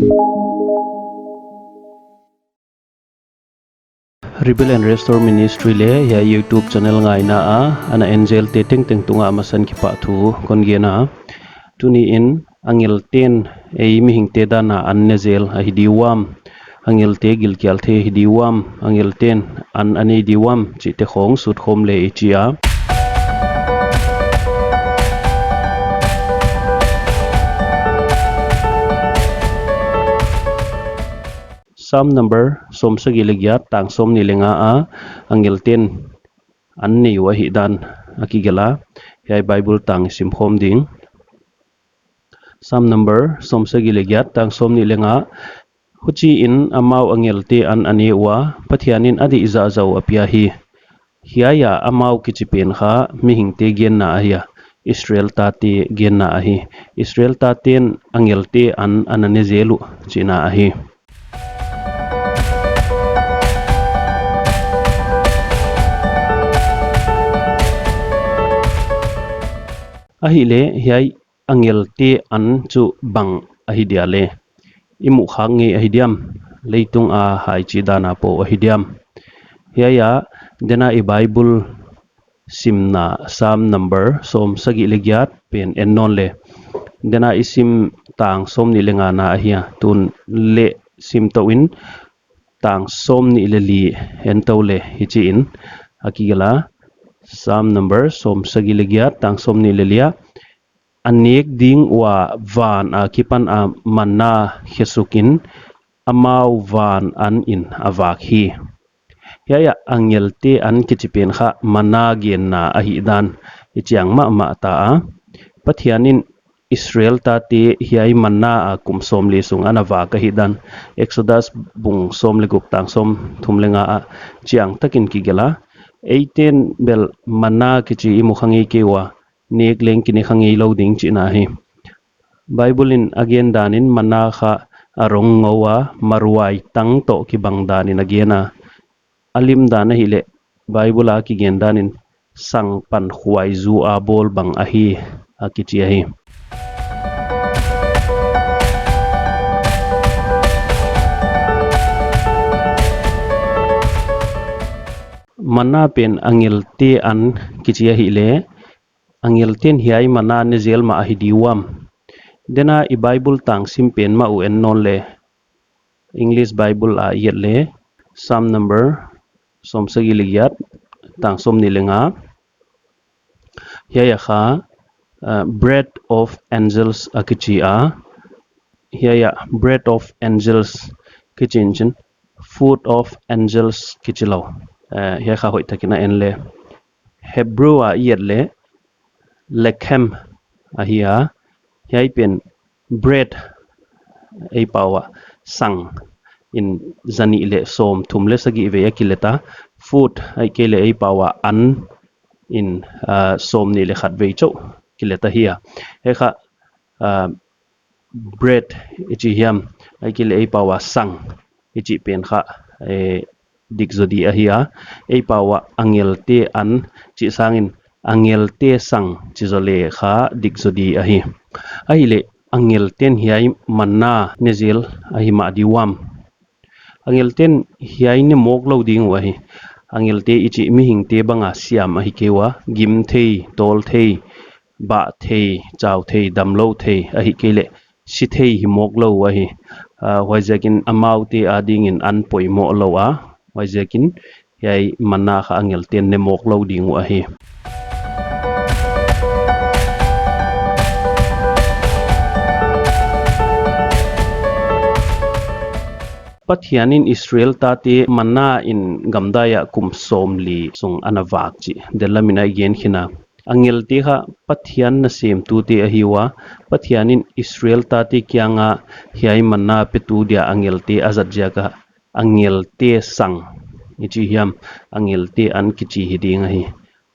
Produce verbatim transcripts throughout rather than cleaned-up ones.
Rebuild and Restore Ministry leh hiai YouTube channel ngaina a ana en zelte tengteng tungah amasan kipahthu kon gen a. Tuniin angelten ei mihingte dan a an ne zel ahi diam, angelte gilkial thei ahi diam, angelten an a nei diam chihte khong sut khawm le i chi a. Psalm number sawmsagih leh giat, tang sawmnih leh nga a angelten an nei uh ahihdan a kigelh a, hiai Bible tang i sim khawm ding. Psalm number sawmsagih leh giat, tang sawmnih leh nga. Huchiin amau angelte an a ne ua, Pathianin a deih zahzah uh a pia hi. Hiai a amau kichi pen kha mihingte genna ahi a, Israel tate genna ahi. Israel taten angelte an ana ne zel uh chihna ahi. Ahihleh hiai angelte an chu bang ahi dia leh? I muh khak ngei ahi diam? Leitung a hai chih dan a poh ahi diam? Hiai a, tuniin i Bible simna Psalm number sawmsagih leh giat pen en nawn le. Tuniin i sim tang sawmnih leh nga na ahi a, tun leh sim tou in tang sawmnih leh li en tou le, hichiin a kigelh a. Psalm number sawmsagih leh giat, tang sawmnih leh li a. A nek ding ua van akipan a manna khesukin amau van an in a vak hi. Hiai a angelte an kichi pen kha manna genna ahihdan i chiang mahmah ta a. Pathianin Israel tate hiai manna a kum sawmli sung ana vak ahihdan Exodus bung sawm leh guk, tang sawmthum leh nga a chiang takin kigelh a. Eiten bel manna kichi i mu kha ngei kei ua, nek leng kine kha ngei lou ding chihna hi. Bible in a gen danin manna kha a rong ngou a, maruai tang toh kibang danin a gen a. A lim dan ahihleh Bible a kigen danin sang pan khuai zu a bawl bang ahi a kichi ahi. Manna pen angelte an kichi ahihleh, angelten hiai manna ne zel mah ahi diam? Tuniin i Bible tang sim pen mah uh en nawn le. English Bible a i et le, Psalm number sawmsagih leh giat, tang sawmnih leh nga. Hiai a kha, uh, bread of angels a kichi a. Hiai a bread of angels kichi in chin, food of angels kichi lou. Uh, hiai kha hoihtakin en le. Hebrew a i et le, lechem ahi a. Hiai pen bread, ei pau a sang in zanih leh sawmthum leh sagih vei a kilet a. Food ahihkeileh ei pau a an in, ah, sawmnih leh khat vei chauh kilet ahi a. Hiai kha, ah, bread i chi hiam, ahihkeileh ei pau a sang i chih pen kha, eh, dik zaw di ahi a. Ei pau a angelte an chih sangin angelte sang chi zaw le kha dik zaw di ahi. Ahihleh angelten hiai manna ne zel ahi mah diam? Angelten hiai ne mawk lou ding uh ahi. Angelte i chih mihingte bang a siam ahi kei ua, gim thei, tawl thei, bah thei, chau thei, damlou thei, ahihkeileh si thei hi mawk lou uh ahi. Ah, huaiziakin amaute adingin an poimoh lou a. Huaiziakin hiai manna kha angelten ne mawk lou ding uh ahi. Pathianin Israel tate manna in gamdai a kum sawmli sung ana vak chih delh lamin a i gen khin a. Angelte kha Pathian nasemtute ahi ua, Pathianin Israel tate kianga hiai manna petu dia angelte a zat ziak a, angelte sang i chi hiam, angelte an kichi hi ding ahi.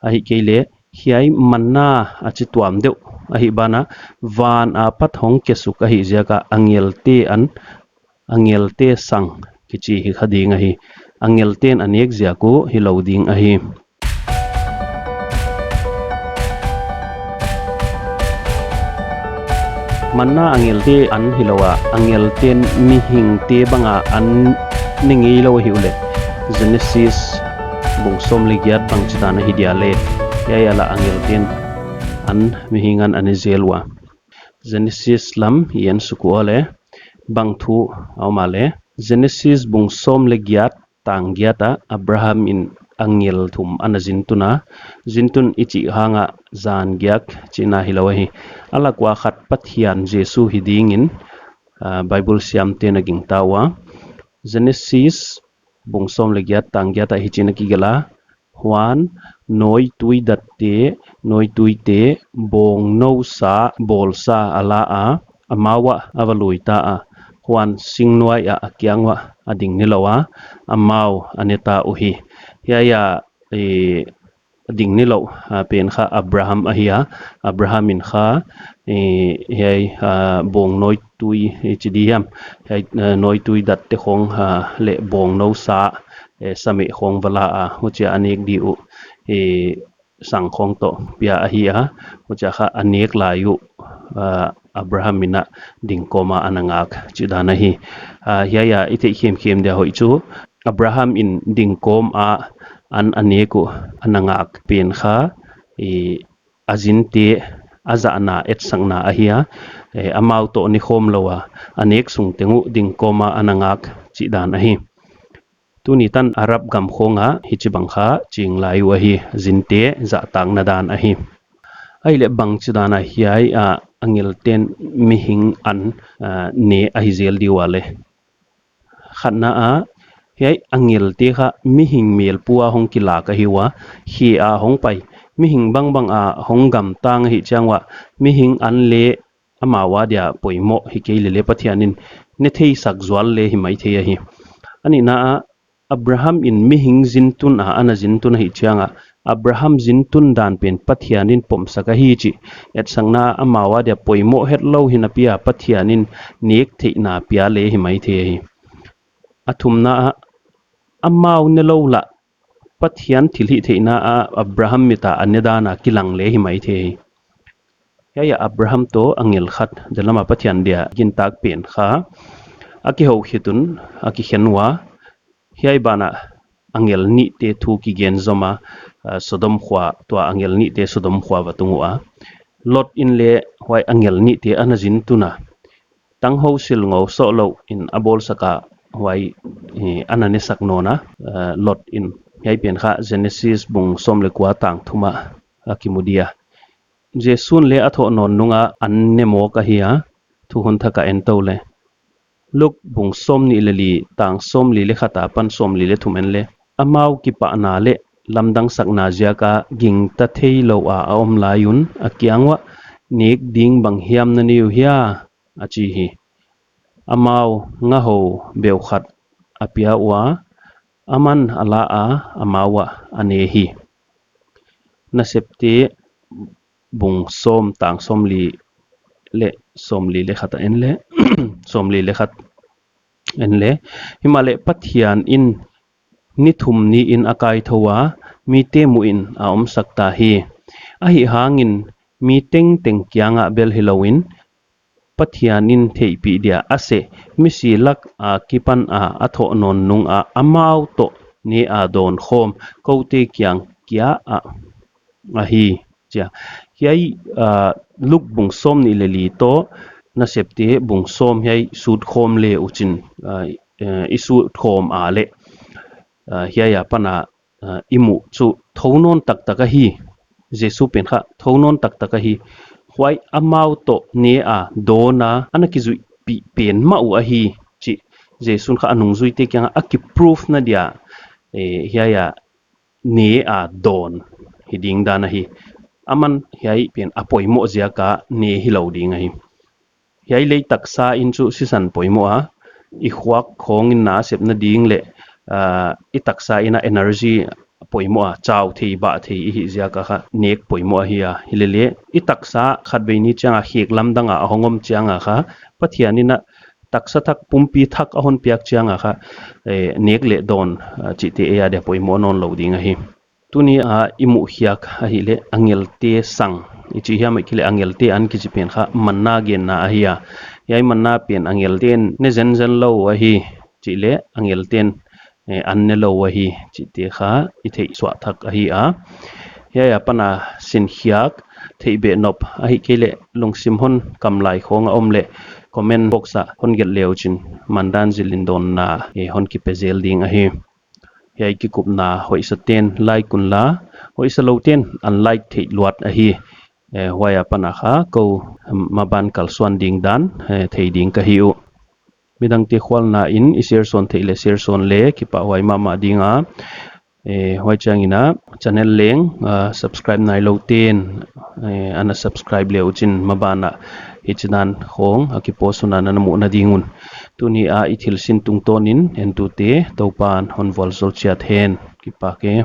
Ahihkeileh hiai manna a chi tuam deuh ahih banah, van apat hong kesuk ahih ziak a angelte an, angelte sang kichi hi kha ding ahi. Angelten a nek ziak uh hilou ding ahi. Manna angelte an hilou a, angelten mihingte banga an ne ngeilou ahi uleh, Genesis bung sawm leh giat bangchidan ahi dia leh, hiai ah lah angelten an mihing an a ne zel ua. Genesis lam i en suk uleh, bang thu a om a leh, Genesis bung sawm leh giat tang giat ah Abraham in angel thum ana zintun a, zintun i chih hang ah zan giak chihna hilou ahi. A lak ua khat Pathian Jesu hi dingin, ah, Bible siamte'n a gingta ua. Genesis bung sawm leh giat tang giat ah hichi'n a kigelh a, Huan, nawitui datte, nawituite, bawngnou sa, bawlsa a la a, amau ah a va lui ta a, huan singnuai ah a kiang uah a ding nilouh a, amau a ne ta uhi. Hiai ah, eh, a ding nilouh, ah, pen kha Abraham ahi a, Abraham in kha, eh, hiai, ah, bawng nawitui, eh, chi di hiam, hiai, eh, nawitui datte khong, ah, leh bawngnou sa, eh, sa meh khong va la a, huchia a nek di uh, eh, sang khong toh pia ahi a, huchia kha a nek lai uh, ah, Abraham in a ding kawm a ana ngak chihdan ahi. Ah, hiai ah i theih khemkhem dia hoih chu, Abraham in ding kawm a an a nek uh ana ngak pen kha, eh, a zinte a zahna etsakna ahi a, eh, amau toh ne khawm lou a, a nek sung teng uh ding kawm a ana ngak chihdan ahi. Tuni tan Arab gam khong ah hichibang kha ching lai uh ahi, zinte zahtakna dan ahi. Ahihleh bangchidan a hiai ah angelten mihing an, ah, ne ahi zel di ua leh. Khatna ah, hiai angelte kha mihing mel pu a hong kilak ahi ua, khia a hong pai, mihing bangbang a hong gamtang ahih chiang uah, mihing an leh amau a dia poimoh hi kei leh leh Pathian in ne theisak zual leh hi maithei ahi. A nihna ah, Abraham in mihing zintun a ana zintun ahih chiang ah, Abraham zintun dan pen Pathian in pomsak ahi chih etsakna amau a dia poimoh hetlou hi napi a Pathian in nek theihna pia leh hi maithei ahi. A thumna ah, amau ne lou lah Pathian thilhihtheihna ah Abraham mit a a ne dan a kilang leh hi maithei ahi. Hiai ah Abraham toh angel khat, delam a Pathian dia gintak pen kha a kihou khit un a kikhen ua, hiai ban ah angel nihte thu kigen zom a, ah, Sodom khua, tua angel nihte Sodom khua va tung ua. Lot in leh huai angel nihte ana zintun a, tanghou silngou soh lou in a bawlsak a, huai, eh, ana nesak nawn a, ah, Lot in. Hiai pen kha Genesis bung sawm leh kua tang thum ah a kimu dia. Jesu'n leh a thoh nawn nung a an ne mawk ahi a, thuhun thak a en tou leh. Luk bung sawmnih leh li, tang sawmli leh khat apan sawmli leh thum en leh. Amau kipahna leh lamdangsakna ziak a gingta theilou a a om lai un, a kiang uah, nek ding bang hiam na nei uhia, a chi hi. Amau ngahou beuh khat a pia ua, aman a la a, amau ah a ne hi. Nasepte bung sawm tang sawmli leh, sawmli leh khat a en leh, sawmli leh khat en leh. Himahleh Pathian in ni thum ni in a kaithou a, mite muh in a omsak ta hi. Ahihhangin mi tengteng kiang ah bel hilou in, Pathian in theihpih dia a seh, misi lak a kipan a a thoh nawn nung a amau toh ne a dawn khawm koute kiang kia ah ahi, chi a. Hiai, ah, Luk bung sawmnih leh li toh Nasepte bung sawm hiai sut khawm leh uchin, ah, eh, i sut khawm a leh, ah, hiai apan a ah, i muh chu thou nawn taktak ahi. Jesu pen kha thou nawn taktak ahi. Huai amau toh ne a dawn a ana kizuihpih pen mah uh ahi chih Jesu'n kha a nungzuite kiang a a kiprove na dia, eh, hiai a ne a dawn hi ding dan ahi. Aman hiai pen a poimoh ziak a ne hilou ding ahi. Hiai lei taksa in chu sisan poimoh a, i khuak khawng in na sepna ding leh, ah, i taksa in a energy poimoh a, chau thei, bah thei i hih ziak a kha nek poimoh ahi a. Hileleh, i taksa khatvei ni chiang a khek lamdang a a hong om chiang a kha, Pathian in a taksa thak, pumpi thak a hon piak chiang a kha, eh, nek leh dawn, ah, chihte ei a dia poimoh nawn lou ding ahi. Tuni a i muhkhiak ahihleh angelte sang, Hichi hiam ahihkeileh angelte an kichi pen kha manna genna ahi a. Hiai manna pen angelte'n ne zenzen lou ahi chih leh angelte'n eh, an ne lou ahi chihte kha i theih suah thak ahi a. Hiai apan a sinkhiak, theih behnop ahihkeileh lungsim hon kamlai khawng a om leh comment box ah hon gelh le uchin mandan zil in dawnna eh, hon kipe zel ding ahi. Hiai kikupna hoihsa te'n like unla, hoihsa lou te'n unlike theih luat ahi. Eh, huai apan a kha kou maban kalsuan ding dan eh, thei ding ka hi uh. Midangte khualna in i share sawn theih leh share sawn le kipahhuai mahmah ding a. Eh, huai chiangin a channel leng ah, subscribe nailou te'n eh, ana subscribe le uchin maban ah hichidan khawng a kipost hun a na muhna ding un. Tuni a i thilsin tungtawnin entute Toupa'n hon vualzawl chiat hen. Kipak e.